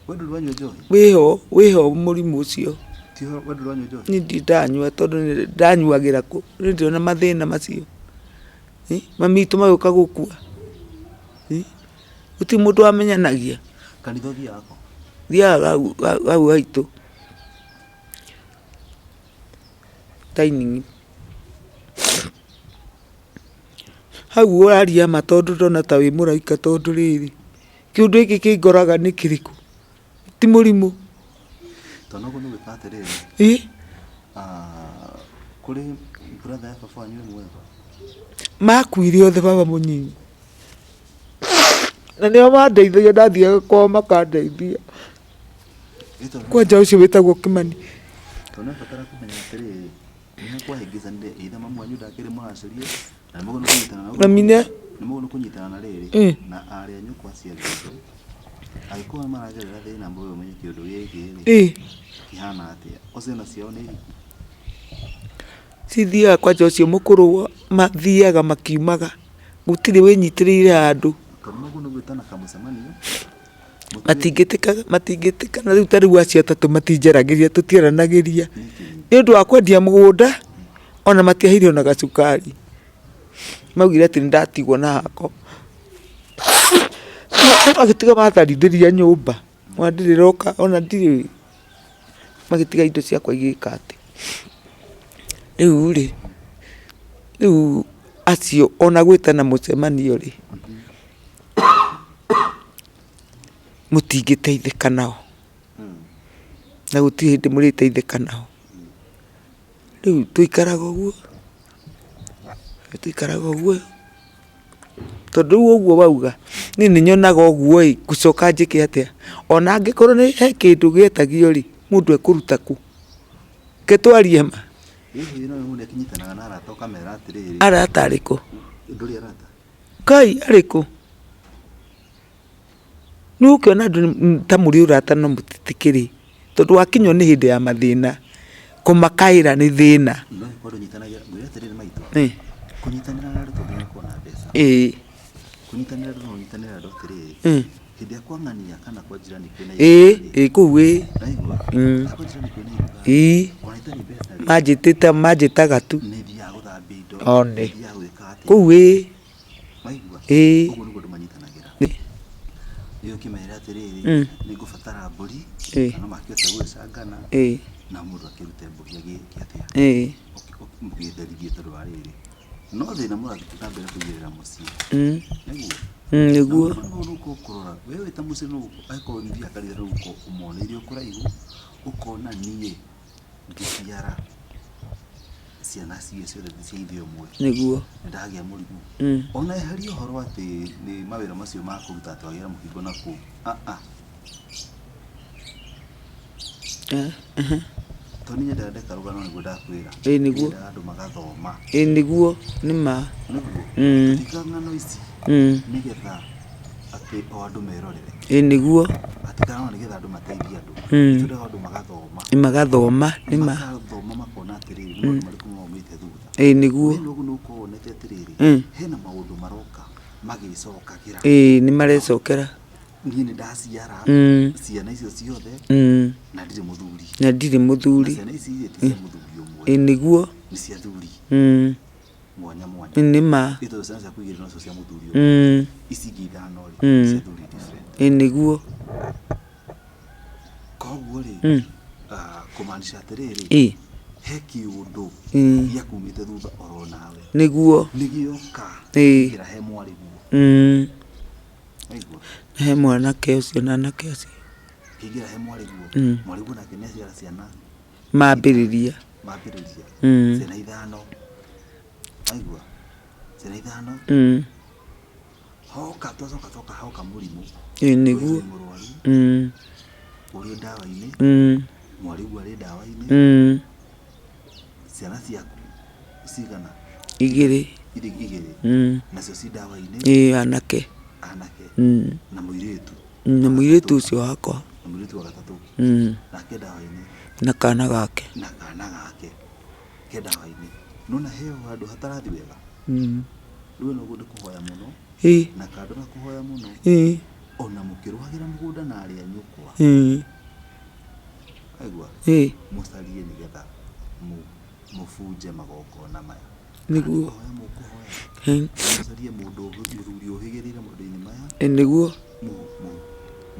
[SPEAKER 1] We ndũrĩ wanyua njohi?
[SPEAKER 2] Wĩho, wĩho mũrimũ ũcio.
[SPEAKER 1] Ti ũhoro we ndũrĩ wanyua njohi?
[SPEAKER 2] Niĩ ndirĩ ndanyua tondũ ndanyuagĩra kũ? Niĩ ndirĩ na mathĩna macio. Mami witũ magĩũka gũkua, gũtirĩ mũndũ wamenyanagia.
[SPEAKER 1] Kanitha ũthiaga kũ?
[SPEAKER 2] Thiaga hau haitũ dining. Hau ũraria ma tondũ ndona ta wĩ mũraika tondũ rĩrĩ, kĩũndũ gĩkĩ kĩngoraga nĩ kĩrĩkũ? Ti mũrimũ.
[SPEAKER 1] Tondũ ũguo nĩ gwĩka atĩrĩrĩ,
[SPEAKER 2] Ĩ
[SPEAKER 1] kũrĩ brother ya baba wanyu ĩmwe?
[SPEAKER 2] Makuire othe baba mũnyinyi. Na nĩo mandeithagia ndathiaga kwao makandeithia. Kwanja ũcio wĩtagwo Kĩmani.
[SPEAKER 1] Tondũ nĩ ũrabatara kũmenya atĩrĩrĩ, nĩ kwahĩngĩcanire either mamu wanyu ndakĩrĩ mũracĩrie na nĩ mũkũnyitana na
[SPEAKER 2] Mami nĩ
[SPEAKER 1] nĩ mũkũnyitana na rĩrĩ na arĩ a nyũkwa aciarĩtwo angĩkorwo nĩ maragerera thĩna mũĩ ũmenye kĩũndũ gĩkĩ rĩ kĩhana atĩa. O ciana ciao nĩ hiku?
[SPEAKER 2] Cithiaga kwanja ũcio mũkũrũ mathiaga makiumaga gũtirĩ wĩnyitĩrĩire handũ.
[SPEAKER 1] Tondũ mũguo nĩ gwĩtana kamũcemanio
[SPEAKER 2] Matingĩtĩka matingĩtĩkana rĩu ta rĩu acio atatũ matinjaragĩria tũtiaranagĩria nĩ ũndũ wa kwendia mũgũnda ona matiaheire ona gacukari. Maugire atĩ nĩ ndatigwo na hako magĩtiga matharithĩria nyũmba ona ndirĩ ndĩroka ona ndirĩ magĩtiga indo ciakwa igĩka atĩ. Rĩu rĩ, rĩu acio ona gwĩtana mũcemanio rĩ, mũtingĩteithĩka nao, na gũtirĩ hĩndĩ mũrĩteithĩka nao. Rĩu tũikaraga ũguo, tũikaraga ũguo, tondũ rĩu ũguo wauga, niĩ nĩ nyonaga ũguo ĩ, ngũcoka njĩke atĩa? Ona angĩkorwo nĩ he kĩndũ gĩetagio rĩ, mũndũ ekũruta kũ? Reke twarie ma. Arata arĩkũ? Ngai arĩkũ? Nĩ ũgũkĩona andũ ta mũrĩ ũrata no mũtitikĩrĩ, tondũ wakinywo nĩ hĩndĩ ya mathĩna, kũmakaĩra nĩ thĩna. Ĩĩ. Ĩĩ ĩĩ kũu ĩĩ. Ĩĩ manjĩtĩte manjĩtaga tu. One. Kũu ĩĩ.
[SPEAKER 1] Waigua?
[SPEAKER 2] Ĩĩ.
[SPEAKER 1] Ũguo nĩguo andũ manyitanagĩra. Rĩu ũkĩmera atĩrĩrĩ,
[SPEAKER 2] Mm.
[SPEAKER 1] nĩ ngũbatara mbũri,
[SPEAKER 2] Ĩĩ.
[SPEAKER 1] na no makĩhote gũgĩcangana,
[SPEAKER 2] Ĩĩ.
[SPEAKER 1] na mũndũ akĩrute mbũri agĩke atĩa,
[SPEAKER 2] Ĩĩ.
[SPEAKER 1] mũgĩtherithie tondũ wa rĩrĩ. No thĩna mũrathiĩ na mbere kũigĩrĩra mũciĩ.
[SPEAKER 2] Mm.
[SPEAKER 1] Nĩguo?
[SPEAKER 2] Mm, nĩguo.
[SPEAKER 1] Na mũndũ nĩ ũkũrora, we wĩ ta mũciĩ nĩ angĩkorwo nĩ ũthiaga kanitha nĩ ũgũkorwo ũmoneire o kũraihu, ũkona niĩ ngĩciara ciana ciĩ ciothe cia ithe ũmwe
[SPEAKER 2] Nĩguo.
[SPEAKER 1] nĩ ndagĩa mũrimũ
[SPEAKER 2] Mm.
[SPEAKER 1] ona eheria ũhoro atĩ nĩ mawĩra macio ma kũruta atĩ wagĩra mũkingo na kũu ah ah
[SPEAKER 2] Eh, ehe.
[SPEAKER 1] tondũ nĩ nyendaga ndeka rũgano nĩguo ndakwĩra
[SPEAKER 2] Ĩĩ nĩguo.
[SPEAKER 1] Nyendaga andũ magathoma
[SPEAKER 2] Ĩĩ nĩguo nĩ ma.
[SPEAKER 1] nĩguo
[SPEAKER 2] Mm.
[SPEAKER 1] tũtiga ng'ano ici
[SPEAKER 2] Mm.
[SPEAKER 1] nĩgetha atĩ o andũ merorere
[SPEAKER 2] Ĩĩ nĩguo.
[SPEAKER 1] atĩ kana nĩgetha andũ mateithie andũ
[SPEAKER 2] Mm.
[SPEAKER 1] twendaga andũ magathoma
[SPEAKER 2] Nĩ magathoma nĩ ma.
[SPEAKER 1] magathoma makona atĩrĩrĩ nĩ maũndũ marĩkũ maumĩte thutha
[SPEAKER 2] Ĩĩ nĩguo.
[SPEAKER 1] we noguo nĩ ũkorwo wonete atĩrĩrĩ
[SPEAKER 2] Mm.
[SPEAKER 1] hena maũndũ maroka magĩcokagĩra
[SPEAKER 2] Ĩĩ nĩ marecokera.
[SPEAKER 1] niĩ nĩ ndaciara
[SPEAKER 2] Mm.
[SPEAKER 1] ciana icio ciothe
[SPEAKER 2] Mm.
[SPEAKER 1] na ndirĩ mũthuri
[SPEAKER 2] Na ndirĩ
[SPEAKER 1] na
[SPEAKER 2] mũthuri.
[SPEAKER 1] ciana ici rĩ ti cia mũthuri ũmwe
[SPEAKER 2] Ĩĩ nĩguo.
[SPEAKER 1] nĩ cia thuri
[SPEAKER 2] Mm.
[SPEAKER 1] mwanya mwanya
[SPEAKER 2] Nĩ ma.
[SPEAKER 1] Ĩ tondũ ciana ciaku igĩrĩ nocio cia mũthuri ũmwe
[SPEAKER 2] Mm.
[SPEAKER 1] ici ingĩ ithano rĩ
[SPEAKER 2] Mm.
[SPEAKER 1] nĩ cia thuri different
[SPEAKER 2] Ĩĩ nĩguo.
[SPEAKER 1] koguo rĩ
[SPEAKER 2] Mm.
[SPEAKER 1] ah, kũmaanisha atĩrĩrĩ
[SPEAKER 2] Ĩĩ.
[SPEAKER 1] he kĩũndũ
[SPEAKER 2] Mm.
[SPEAKER 1] gĩakumĩte thutha oro nawe
[SPEAKER 2] Nĩguo.
[SPEAKER 1] nĩgĩoka
[SPEAKER 2] Ĩĩ.
[SPEAKER 1] kĩra he mwarĩguo
[SPEAKER 2] Mm.
[SPEAKER 1] waigua
[SPEAKER 2] He mwanake ũcio na anake acio.
[SPEAKER 1] kĩingĩra he mwarĩguo
[SPEAKER 2] Mm.
[SPEAKER 1] mwarĩguo nake nĩ aciara ciana
[SPEAKER 2] Mambĩrĩria.
[SPEAKER 1] mambĩrĩria
[SPEAKER 2] Mm.
[SPEAKER 1] ciana ithano waigua ciana ithano
[SPEAKER 2] Mm.
[SPEAKER 1] hoka twacoka twoka hoka mũrimũ
[SPEAKER 2] Ĩĩ nĩguo.
[SPEAKER 1] wĩ mũrwaru
[SPEAKER 2] Mm.
[SPEAKER 1] ũrĩ ndawa-inĩ
[SPEAKER 2] Mm.
[SPEAKER 1] mwarĩguo arĩ ndawa-inĩ
[SPEAKER 2] Mm.
[SPEAKER 1] ciana ciaku cigana
[SPEAKER 2] Igĩrĩ.
[SPEAKER 1] irĩ igĩrĩ
[SPEAKER 2] Mm.
[SPEAKER 1] nacio ci ndawa-inĩ
[SPEAKER 2] Ĩĩ anake.
[SPEAKER 1] anake
[SPEAKER 2] Mm.
[SPEAKER 1] na mũirĩtu
[SPEAKER 2] Na mũirĩtu ũcio wakwa.
[SPEAKER 1] na mũirĩtu wa gatatũ
[SPEAKER 2] Mm.
[SPEAKER 1] nake ndawa-inĩ
[SPEAKER 2] Na kana gake.
[SPEAKER 1] na kana gake ke ndawa-inĩ nona he handũ hatarathi wega
[SPEAKER 2] Mm.
[SPEAKER 1] rĩu noguo nĩ kũhoya mũno
[SPEAKER 2] Ĩĩ.
[SPEAKER 1] na kando na kũhoya mũno
[SPEAKER 2] Ĩĩ.
[SPEAKER 1] ona mũkĩrũagĩra mũgũnda na arĩa nyũkwa
[SPEAKER 2] Ĩĩ.
[SPEAKER 1] aigua
[SPEAKER 2] Ĩĩ.
[SPEAKER 1] mũcarie nĩgetha mũbunje magongona maya
[SPEAKER 2] Nĩguo.
[SPEAKER 1] kũhoya mũkũhoya
[SPEAKER 2] Ĩĩ.
[SPEAKER 1] mũcarie mũndũ mũthuri ũhĩgĩrĩire maũndũ-inĩ maya
[SPEAKER 2] Ĩĩ nĩguo.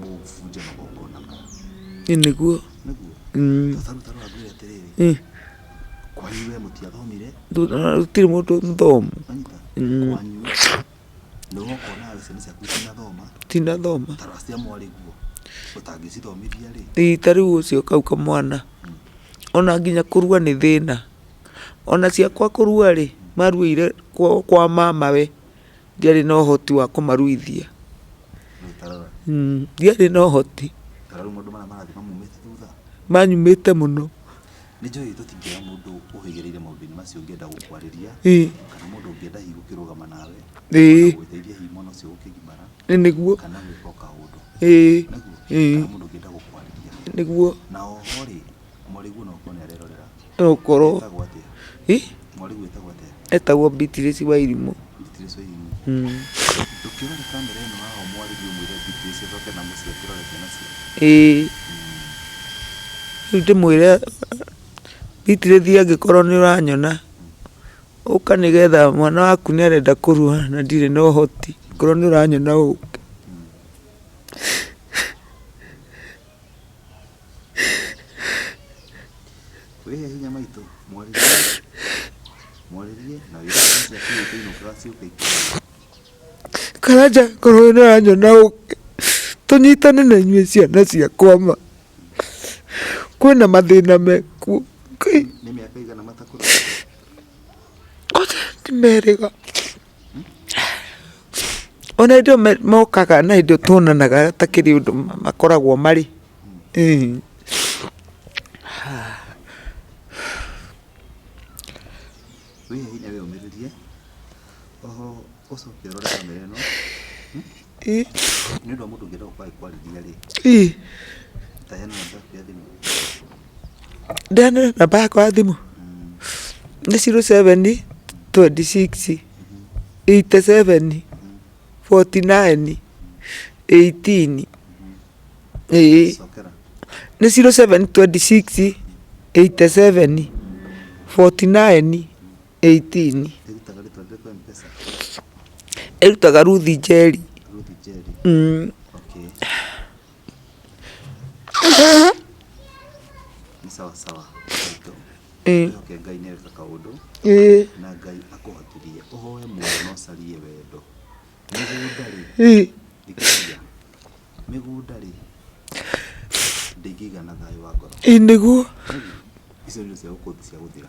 [SPEAKER 1] Mũbunje magongona maya
[SPEAKER 2] Ĩĩ nĩguo.
[SPEAKER 1] nĩguo
[SPEAKER 2] Mm.
[SPEAKER 1] tarĩu tarora ngwĩre atĩrĩrĩ
[SPEAKER 2] Ĩĩ.
[SPEAKER 1] kwanyu we mũtiathomire
[SPEAKER 2] Gũtirĩ mũndũ mũthomu.
[SPEAKER 1] wanyita
[SPEAKER 2] Mm.
[SPEAKER 1] kwanyu nĩ woka nawe ciana ciaku itinathoma
[SPEAKER 2] Ndinathoma.
[SPEAKER 1] Ta rora cia mwarĩguo ũtangĩcithomithia rĩ.
[SPEAKER 2] Ĩĩ ta rĩu ũcio kau kamwana, ona nginya kũrua nĩ thĩna. Ona ciakwa kũrua rĩ, maruĩire kwa mamawe, ndiarĩ na ũhoti wa kũmaruithia. Ndiarĩ na ũhoti.
[SPEAKER 1] Ta rora rĩu maũndũ marĩa marathiĩ mamumĩte thutha.
[SPEAKER 2] Manyumĩte mũno.
[SPEAKER 1] Nĩ njũĩ tũtingĩaga mũndũ ũhĩgĩrĩire maũndũ-inĩ macio ũngĩenda gũkwarĩria, kana mũndũ ũngĩenda hihi gũkĩrũgama nawe, ona gũgũteithia hihi mwana ũcio gũkĩgimara,
[SPEAKER 2] Nĩguo.
[SPEAKER 1] kana gwĩka o kaũndũ.
[SPEAKER 2] Nĩguo.
[SPEAKER 1] Kana mũndũ ũngĩenda gũkwarĩria.
[SPEAKER 2] Nĩguo.
[SPEAKER 1] Na oho rĩ, mwarĩguo no ũkorwo nĩ arerorera.
[SPEAKER 2] No ũkorwo.
[SPEAKER 1] Etagwo atĩa? Mwarĩguo etagwo atĩa?
[SPEAKER 2] Etagwo Beatrice Wairimũ.
[SPEAKER 1] Beatrice Wairimũ. Ndũkĩrore kamera ĩno haha ũmwarĩrie ũmwĩre Beatrice acoke na mũciĩ akĩrore ciana ciake.
[SPEAKER 2] Ĩĩ. Rĩu ndĩmwĩre Beatrice angĩkorwo nĩ ũranyona, ũka nĩgetha mwana waku nĩ arenda kũrua na ndirĩ na ũhoti, angĩkorwo nĩ ũranyona ũke.
[SPEAKER 1] Wĩhe hinya maitũ, mwarĩrie, mwarĩrie na wĩre ciana ciaku igĩkũinũkaga ciũke ikũrore.
[SPEAKER 2] Karanja korwo nĩ ũranyona ũke, tũnyitane na inyuĩ ciana ciakwa ma. Kwĩna mathĩna mekuo.
[SPEAKER 1] Nĩ mĩaka ĩigana matakũrorete?
[SPEAKER 2] Kwanza ndimerĩga. Ona hĩndĩ ĩyo mokaga na hĩndĩ ĩyo tuonanaga hatakĩrĩ ũndũ makoragwo marĩ.
[SPEAKER 1] Wĩhe hinya wĩyũmĩrĩrie, oho ũcoke ũrore kamera ĩno, nĩ ũndũ wa mũndũ ũngĩenda gũkorwo agĩkwarĩria rĩ, ta heana namba yaku ya thimũ.
[SPEAKER 2] Ndeane namba yakwa ya thimũ? Nĩ zero seven 26 87 49 18. Ĩĩ.
[SPEAKER 1] Cokera.
[SPEAKER 2] Nĩ 07 26 87 49 18.
[SPEAKER 1] Ĩrutaga rĩtwa rĩrĩkũ M-Pesa?
[SPEAKER 2] Ĩrutaga Ruth Njeri.
[SPEAKER 1] Ruth Njeri. Okay. Nĩ sawa sawa. Maitũ. Wĩhoke Ngai nĩ areka kaũndũ. Na Ngai akũhotithie. Ũhoe muoyo na ũcarie wendo. Mĩgũnda rĩ, thikĩrĩria, mĩgũnda rĩ, ndĩngĩigana thayũ wa ngoro.
[SPEAKER 2] Ĩĩ nĩguo.
[SPEAKER 1] Icio nĩ indo cia gũkũ thĩ cia gũthira.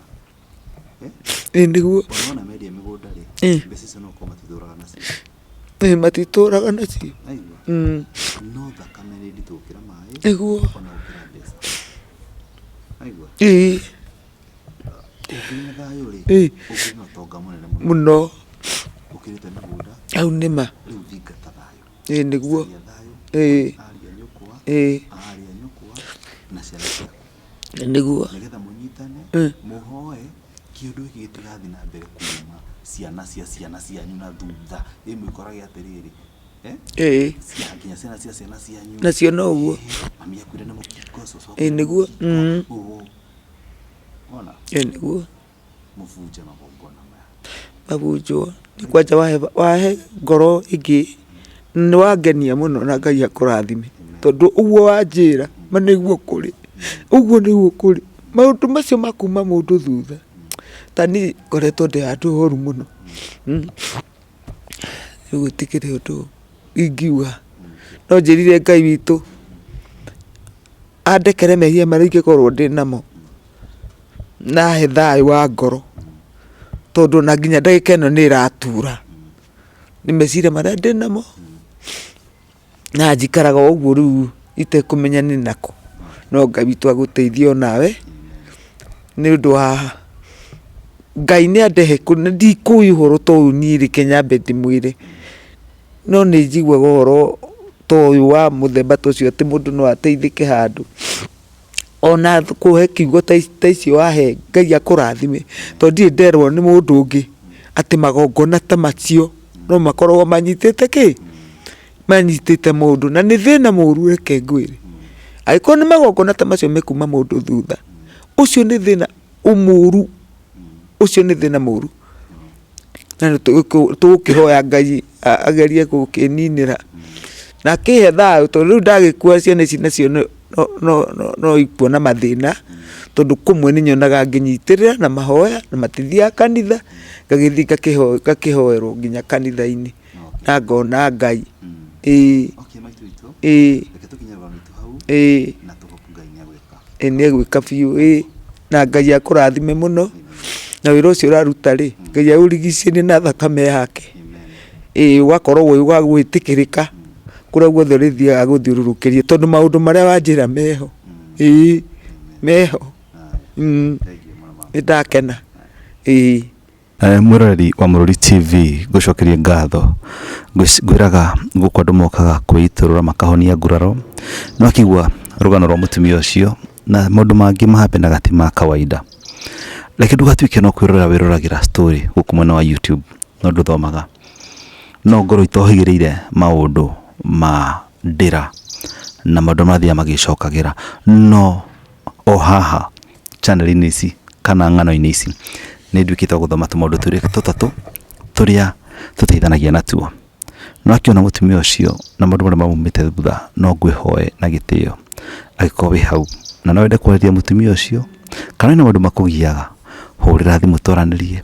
[SPEAKER 2] Ĩĩ nĩguo.
[SPEAKER 1] Ona wona mendia mĩgũnda rĩ, mbeca icio no gũkorwo matitũraga nacio.
[SPEAKER 2] Ĩĩ matitũraga nacio.
[SPEAKER 1] Waigua? No thakame nĩ nditũ gũkĩra maĩ.
[SPEAKER 2] Nĩguo.
[SPEAKER 1] Ona gũkĩra mbeca. Waigua?
[SPEAKER 2] Ĩĩ.
[SPEAKER 1] Ũngĩrĩ na thayũ rĩ, ũngĩrĩ na ũtonga mũnene mũno.
[SPEAKER 2] Mũno.
[SPEAKER 1] Ũkĩrĩte mĩgũnda.
[SPEAKER 2] Hau nĩ ma.
[SPEAKER 1] Rĩu thingata thayũ.
[SPEAKER 2] Ĩĩ nĩguo.
[SPEAKER 1] Caria thayũ.
[SPEAKER 2] Ĩĩ.
[SPEAKER 1] Ariũ a nyũkwa.
[SPEAKER 2] Ĩĩ.
[SPEAKER 1] Aarĩ a nyũkwa na ciana ciaku.
[SPEAKER 2] Nĩguo.
[SPEAKER 1] Nĩgetha mũnyitane, mũhoe kĩũndũ gĩkĩ gĩtigathiĩ na mbere kuma ciana cia ciana cianyu na thutha, ĩmwĩkorage atĩrĩrĩ,
[SPEAKER 2] Ĩĩ.
[SPEAKER 1] nginya ciana cia ciana cianyu.
[SPEAKER 2] Nacio noguo.
[SPEAKER 1] Mami akuire na mũkingo, cũcũ
[SPEAKER 2] Ĩĩ
[SPEAKER 1] akuire na
[SPEAKER 2] nĩguo.
[SPEAKER 1] mũkingo, ũũ. Wona?
[SPEAKER 2] Ĩĩ nĩguo.
[SPEAKER 1] Mũbunje magongona maya.
[SPEAKER 2] Mabunjwo nĩ kwanja wahe ngoro ĩngĩ, nĩ wangenia mũno na Ngai akũrathime. Tondũ ũguo wanjĩra ma nĩguo kũrĩ, ũguo nĩguo kũrĩ. Maũndũ macio ma kuma mũndũ thutha, ta niĩ ngoretwo ndĩ handũ horu mũno. Rĩu gũtikĩrĩ ũndũ ingiuga, no njĩrire Ngai witũ andekere mehia marĩa ingĩkorwo ndĩnamo, na ahe thayũ wa ngoro, tondũ ona nginya ndagĩka ĩno nĩ ĩratura nĩ meciria marĩa ndĩnamo, na njikaraga o ũguo rĩu itekũmenya nĩ nakũ, no Ngai witũ agũteithie onawe, nĩ ũndũ wa Ngai nĩ andehe ndikũĩ ũhoro ta ũyũ niĩ reke nyambe ndĩmwĩre, no nĩ njiguaga ũhoro ta ũyũ wa mũthemba ta ũcio atĩ mũndũ no ateithĩke handũ, ona kũhe kiugo ta icio wahe Ngai akũrathime, tondũ ndirĩ nderwo nĩ mũndũ ũngĩ atĩ magongona ta macio no makoragwo manyitĩte kĩ? Manyitĩte mũndũ, na nĩ thĩna mũru reke ngwĩre, angĩkorwo nĩ magongona ta macio mekuma mũndũ thutha, ũcio nĩ thĩna mũru, ũcio nĩ thĩna mũru, na nĩ tũgũkĩhoya Ngai agerie gũkĩninĩra na akĩhe thayũ, tondũ rĩu ndagĩkua ciana ici nacio no ikuona mathĩna, tondũ kũmwe nĩ nyonaga ngĩnyitĩrĩra na mahoya na matithiaga kanitha, ngagĩthiĩ ngakĩhoerwo nginya kanitha-inĩ na ngona Ngai. Ĩĩ.
[SPEAKER 1] Okay, maitũ witũ.
[SPEAKER 2] Ĩĩ.
[SPEAKER 1] Reke tũkinye rũgano rwitũ hau.
[SPEAKER 2] Ĩĩ.
[SPEAKER 1] Na tũhope Ngai nĩ agwĩka.
[SPEAKER 2] Ĩĩ nĩ egwĩka biũ ĩĩ. Na Ngai akũrathime mũno. Na wĩra ũcio ũraruta rĩ, Ngai aũrigicĩrie na thakame yake. Ĩĩ ũgakorwo wĩ wa gwĩtĩkĩrĩka kũrĩa guothe ũrĩthiaga gũthiũrũrũkĩria tondũ maũndũ marĩa wanjĩra meho. Ĩĩ meho. Nĩ ndakena. Ĩĩ.
[SPEAKER 1] Mwĩroreri wa Mũrũri TV ngũcokerie ngatho, ngwĩraga gũkũ andũ mokaga kwĩitũrũra makahonia nguraro, nĩ wakĩigua rũgano rwa mũtumia ũcio na maũndũ mangĩ ma happen aga ti ma kawaida. Reke ndũgatuĩke no kwĩrorera wĩroragĩra story gũkũ mwena wa YouTube no ndũthomaga, no ngorwo itohĩgĩrĩire maũndũ ma ndĩra na maũndũ marĩa mathiaga magĩcokagĩra, no o haha channel-inĩ ici kana ng'ano-inĩ ici nĩ nduĩkĩte wa gũthoma tũmaũndũ twĩrĩ tũtatũ tũrĩa tũteithanagia natuo. No akĩona mũtumia ũcio na maũndũ marĩa maumĩte thutha no ngwĩhoe na gĩtĩo angĩkorwo wĩ hau na no wende kwarĩria mũtumia ũcio kana wĩna maũndũ makũgiaga, hũrĩra thimũ twaranĩrie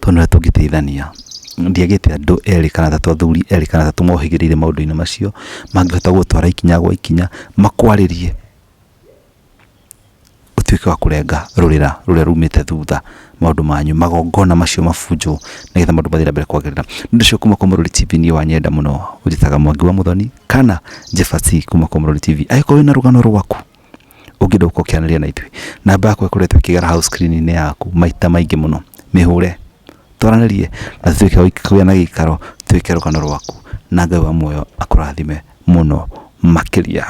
[SPEAKER 1] tuone ũrĩa tũngĩteithania. Ndiagĩte andũ erĩ kana atatũ athuri erĩ kana atatũ mohĩgĩrĩire maũndũ-inĩ macio mangĩhota gũgũtwara ikinya gwa ikinya makwarĩrie. Ũtuĩke wa kũrenga rũrĩra rũrĩa rumĩte thutha maũndũ manyu, magongona macio mabunjwo nĩgetha maũndũ mathiĩ na mbere kwagĩrĩra. Nĩ ũndũ ũcio kuma kwa Mũrũri TV niĩ wanyenda mũno ũnjĩtaga Mwangi wa Mũthoni kana Jefferson kuma kwa Mũrũri TV. Angĩkorwo wĩna rũgano rwaku ũngĩenda gũkorwo ũkĩaranĩria na ithuĩ, namba yakwa ĩkoretwo ĩkĩgera hau screen -inĩ yaku maita maingĩ mũno, mĩhũre twaranĩrie na tũtuĩke a kũgĩa na gĩikaro twĩke rũgano rwaku na Ngai wa muoyo akũrathime mũno makĩria.